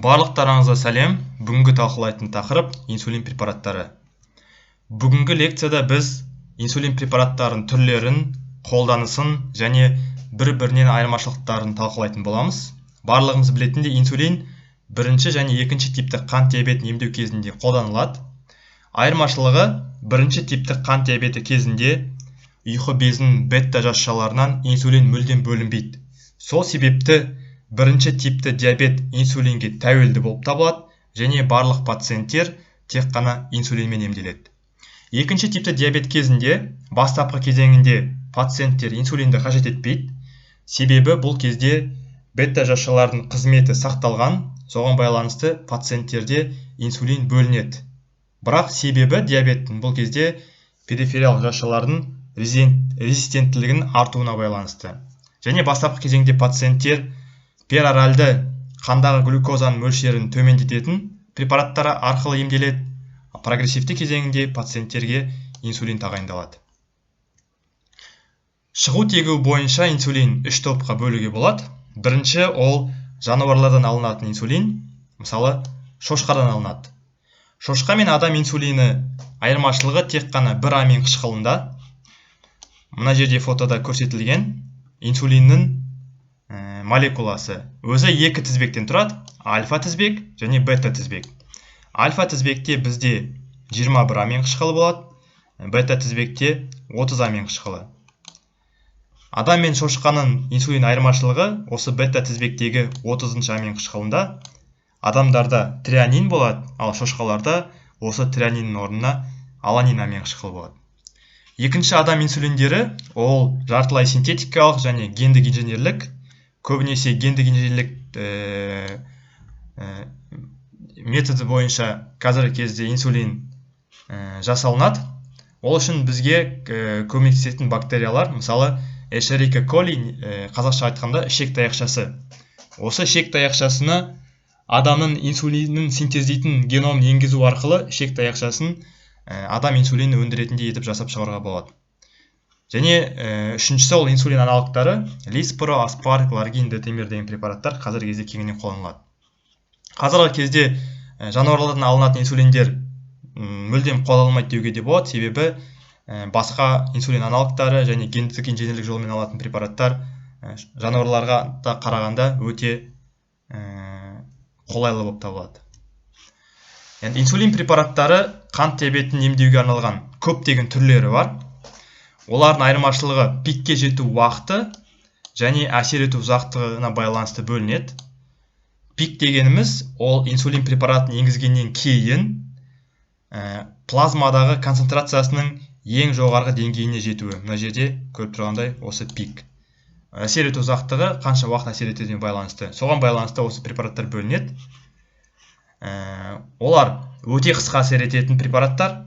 Барлықтарыңызға сәлем. Бүгінгі талқылайтын тақырып инсулин препараттары. Бүгінгі лекцияда біз инсулин препараттарының түрлерін, қолданысын және бір-бірінен айырмашылықтарын талқылайтын боламыз. Барлығымыз білетіндей, инсулин бірінші және екінші типті қант диабетін емдеу кезінде қолданылады. Айырмашылығы: бірінші типті қант диабеті кезінде ұйқы безінің бета жасушаларынан инсулин мүлдем бөлінбейді. Сол себепті бірінші типті диабет инсулинге тәуелді болып табылады және барлық пациенттер тек қана инсулинмен емделеді. Екінші типті диабет кезінде бастапқы кезеңінде пациенттер инсулинді қажет етпейді, себебі бұл кезде бета жасушаларының қызметі сақталған, соған байланысты пациенттерде инсулин бөлінеді. Бірақ себебі диабеттің бұл кезде перифериялық жасушалардың резистенттілігінің артуына байланысты. Және бастапқы кезеңде пациенттер пероральды қандағы глюкозаның мөлшерін төмендететін препараттар арқылы емделеді. Прогрессивті кезеңінде пациенттерге инсулин тағайындалады. Шығу тегі бойынша инсулин үш топқа бөлуге болады. Бірінші, ол жануарлардан алынатын инсулин, мысалы, шошқадан алынады. Шошқа мен адам инсулині айырмашылығы тек қана бір амин қышқылында. Мына жерде фотода көрсетілген инсулиннің молекуласы өзі екі тізбектен тұрады: альфа тізбек және бета тізбек. Альфа тізбекте бізде 21 амин қышқылы болады, бета тізбекте 30 амин қышқылы. Адам мен шошқаның инсулин айырмашылығы осы бета тізбектегі 30 амин қышқылында. Адамдарда треонин болады, ал шошқаларда осы треониннің орнына аланин амин қышқылы болады. Екінші адам инсулиндері ол жартылай синтетикалық және гендік инженерлік. Көбінесе гендік инженерлік методы бойынша қазіргі кезде инсулин жасалынады. Ол үшін бізге көмектесетін бактериялар, мысалы, Escherichia coli, қазақша айтқанда ішек таяқшасы. Осы ішек таяқшасына адамның инсулинін синтездейтін геномын енгізу арқылы ішек таяқшасын адам инсулин өндіретіндей етіп жасап шығаруға болады. Және үшіншісі, ол инсулин аналогтары: лиспро, аспарт, гларгин, детемир деген препараттар қазіргі кезде кеңінен қолданылады. Қазіргі кезде жануарлардан алынатын инсулиндер мүлдем қолданылмайды деуге де болады, себебі басқа инсулин аналогтары және гендік инженерлік жолмен алатын препараттар жануарларға да қарағанда өте қолайлы болып табылады. Енді инсулин препараттары қант диабетін емдеуге арналған көптеген түрлері бар. Олардың айырмашылығы пикке жету уақыты және әсер ету ұзақтығына байланысты бөлінеді. Пик дегеніміз ол инсулин препаратын енгізгеннен кейін плазмадағы концентрациясының ең жоғарғы деңгейіне жетуі. Мына жерде көріп тұрғандай, осы пик. Әсер ету ұзақтығы қанша уақыт әсер ететініне байланысты. Соған байланысты осы препараттар бөлінеді. Олар өте қысқа әсер ететін препараттар,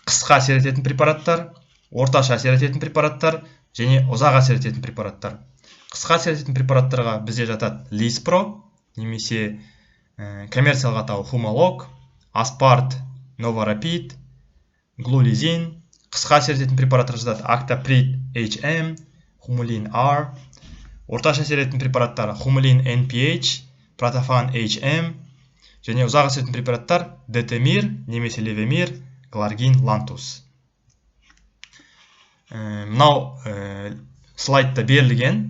қысқа әсер ететін препараттар, орташа әсер ететін препараттар және ұзақ әсер ететін препараттар. Қысқа әсер ететін препараттарға бізде жатады лиспро немесе коммерциялық атауы хумалог, аспарт, новорапид, глулизин. Қысқа әсер ететін препараттарға жатады актаприд HM, хумулин R. Орташа әсер ететін препараттар хумулин NPH, протафан HM және ұзақ әсер ететін препараттар детемир немесе левемир, гларгин, лантус. Мынау слайдта берілген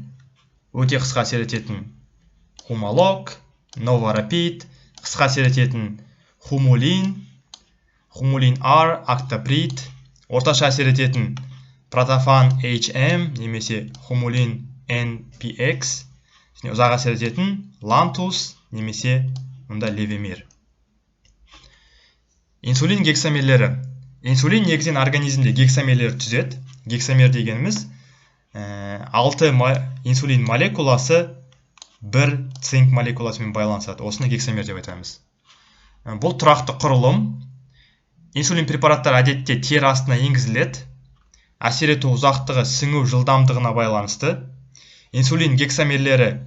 өте қысқа әсер ететін хумалог, новорапид, қысқа әсер ететін хумулин, хумулин R, актаприд, орташа әсер ететін протафан HM немесе хумулин NPX және ұзақ әсер ететін лантус немесе мұнда левемир. Инсулин гексамерлері. Инсулин негізінен организмде гексамерлер түзеді. Гексамер дегеніміз алты инсулин молекуласы бір цинк молекуласымен байланысады. Осыны гексамер деп айтамыз. Бұл тұрақты құрылым. Инсулин препараттары әдетте тері астына енгізіледі. Әсер ету ұзақтығы сіңу жылдамдығына байланысты. Инсулин гексамерлері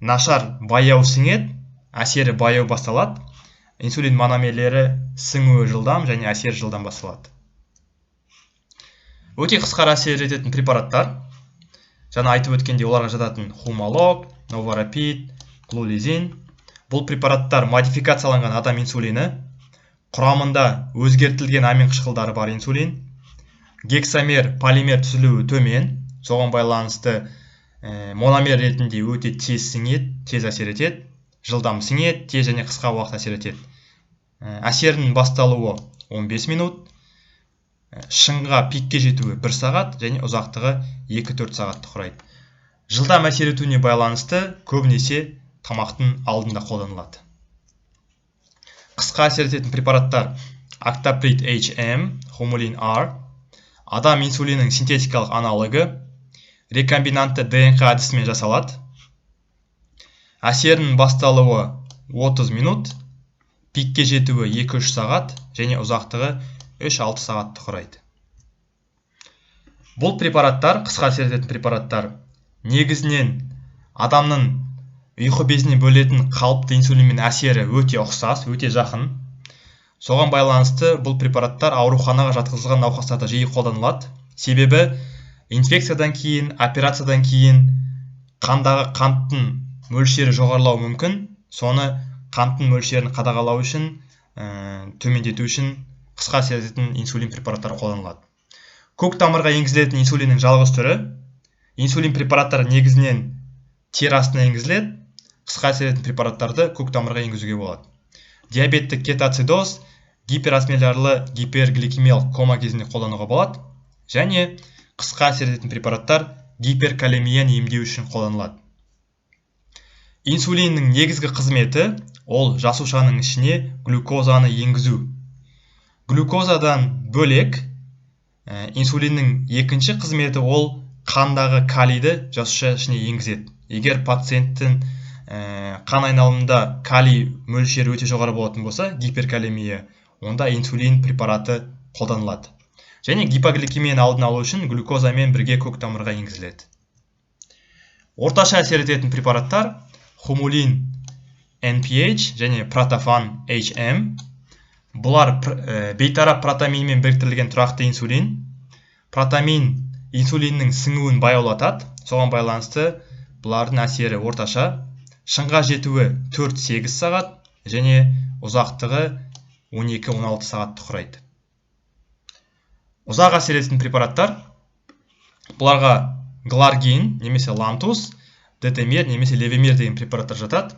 нашар баяу сіңеді, әсері баяу басталады. Инсулин мономерлері сіңуі жылдам және әсері жылдам басталады. Өте қысқа әсер ететін препараттар, жаңа айтып өткендей, оларға жататын хумалог, новорапид, Глулизин. Бұл препараттар модификацияланған адам инсулині, құрамында өзгертілген амин қышқылдары бар инсулин. Гексамер полимер түзілуі төмен, соған байланысты мономер ретінде өте тез сіңеді, тез әсер етеді, жылдам сіңеді, тез және қысқа уақыт әсер етеді. Әсерінің басталуы 15 минут, шыңға, пикке жетуі 1 сағат және ұзақтығы 2-4 сағатты құрайды. Жылдам әсер етуіне байланысты көбінесе тамақтың алдында қолданылады. Қысқа әсер ететін препараттар: Актаприд HM, Хумулин R, адам инсулинінің синтетикалық аналогы, рекомбинантты ДНК әдісімен жасалады. Әсерінің басталуы 30 минут, пикке жетуі 2-3 сағат және ұзақтығы 3-6 сағатты құрайды. Бұл препараттар, қысқа әсер ететін препараттар, негізінен адамның ұйқы безіне бөлетін қалыпты инсулинмен әсері өте ұқсас, өте жақын. Соған байланысты бұл препараттар ауруханаға жатқызылған науқастарда жиі қолданылады. Себебі инфекциядан кейін, операциядан кейін қандағы қанттың мөлшері жоғарылауы мүмкін. Соны қанттың мөлшерін қадағалау үшін, төмендету үшін қысқа әсер ететін инсулин препараттары қолданылады. Көк тамырға енгізілетін инсулиннің жалғыз түрі. Инсулин препараттары негізінен тері астына енгізіледі. Қысқа әсер ететін препараттарды көк тамырға енгізуге болады. Диабеттік кетоацидоз, гиперосмолярлы гипергликемиялық кома кезінде қолдануға болады. Және қысқа әсер ететін препараттар гиперкалемияны емдеу үшін қолданылады. Инсулиннің негізгі қызметі ол жасушаның ішіне глюкозаны енгізу. Глюкозадан бөлек, инсулиннің екінші қызметі ол қандағы калийді жасуша ішіне енгізеді. Егер пациенттің қан айналымында калий мөлшері өте жоғары болатын болса, гиперкалемия, онда инсулин препараты қолданылады. Және гипогликемияны алдын алу үшін глюкозамен бірге көк тамырға енгізіледі. Орташа әсер ететін препараттар: Хумулин NPH және Протофан HM. Бұлар бейтарап протаминмен біріктірілген тұрақты инсулин. Протамин инсулиннің сіңуін баяулатады, соған байланысты бұлардың әсері орташа. Шыңға жетуі 4-8 сағат және ұзақтығы 12-16 сағатты құрайды. Ұзақ әсер ететін препараттар: бұларға гларгин немесе Лантус, детемир немесе левемир деген препараттар жатады.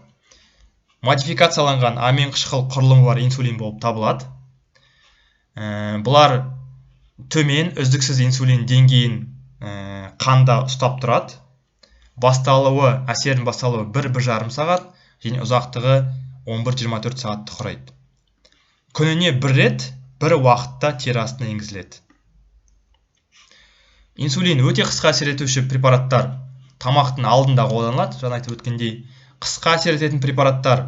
Модификацияланған амин қышқыл құрылымы бар инсулин болып табылады. Бұлар төмен үздіксіз инсулин деңгейін қанда ұстап тұрады. Басталуы, әсерінің басталуы 1-1,5 сағат және ұзақтығы 11-24 сағатты құрайды. Күніне бір рет, бір уақытта тері астына енгізіледі. Инсулин өте қысқа әсер етуші препараттар тамақтың алдында қолданылады, жаңа айтып өткендей. Қысқа әсер ететін препараттар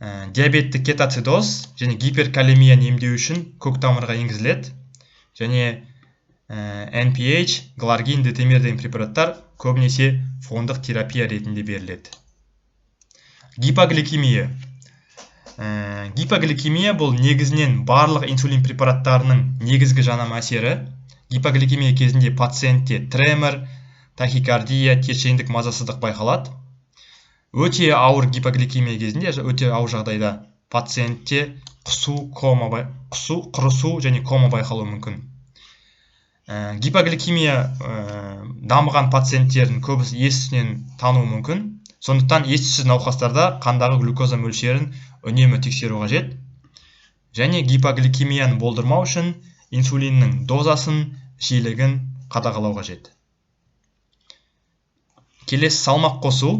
диабеттік кетоацидоз және гиперкалемияны емдеу үшін көк тамырға енгізіледі. Және NPH, гларгин, детемир деген препараттар көбінесе фондық терапия ретінде беріледі. Гипогликемия. Гипогликемия бұл негізінен барлық инсулин препараттарының негізгі жанама әсері. Гипогликемия кезінде пациентте тремор, тахикардия, тершеңдік, мазасыздық байқалады. Өте ауыр гипогликемия кезінде, өте ауыр жағдайда пациентте құсу, кома, құсу, құрысу және кома байқалуы мүмкін. Гипогликемия дамыған пациенттердің көбісі ес түсінен тануы мүмкін. Сондықтан ес түссіз науқастарда қандағы глюкоза мөлшерін үнемі тексеру қажет. Және гипогликемияны болдырмау үшін инсулиннің дозасын, жиілігін қадағалау қажет. Келесі салмақ қосу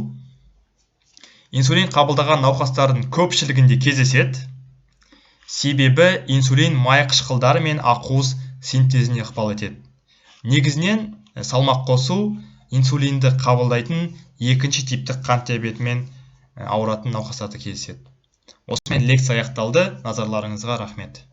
инсулин қабылдаған науқастардың көпшілігінде кездеседі. Себебі инсулин май қышқылдары мен ақуыз синтезіне ықпал етеді. Негізінен салмақ қосу инсулинді қабылдайтын екінші типті қант диабетімен ауыратын науқастарда кездеседі. Осымен лекция аяқталды. Назарларыңызға рахмет.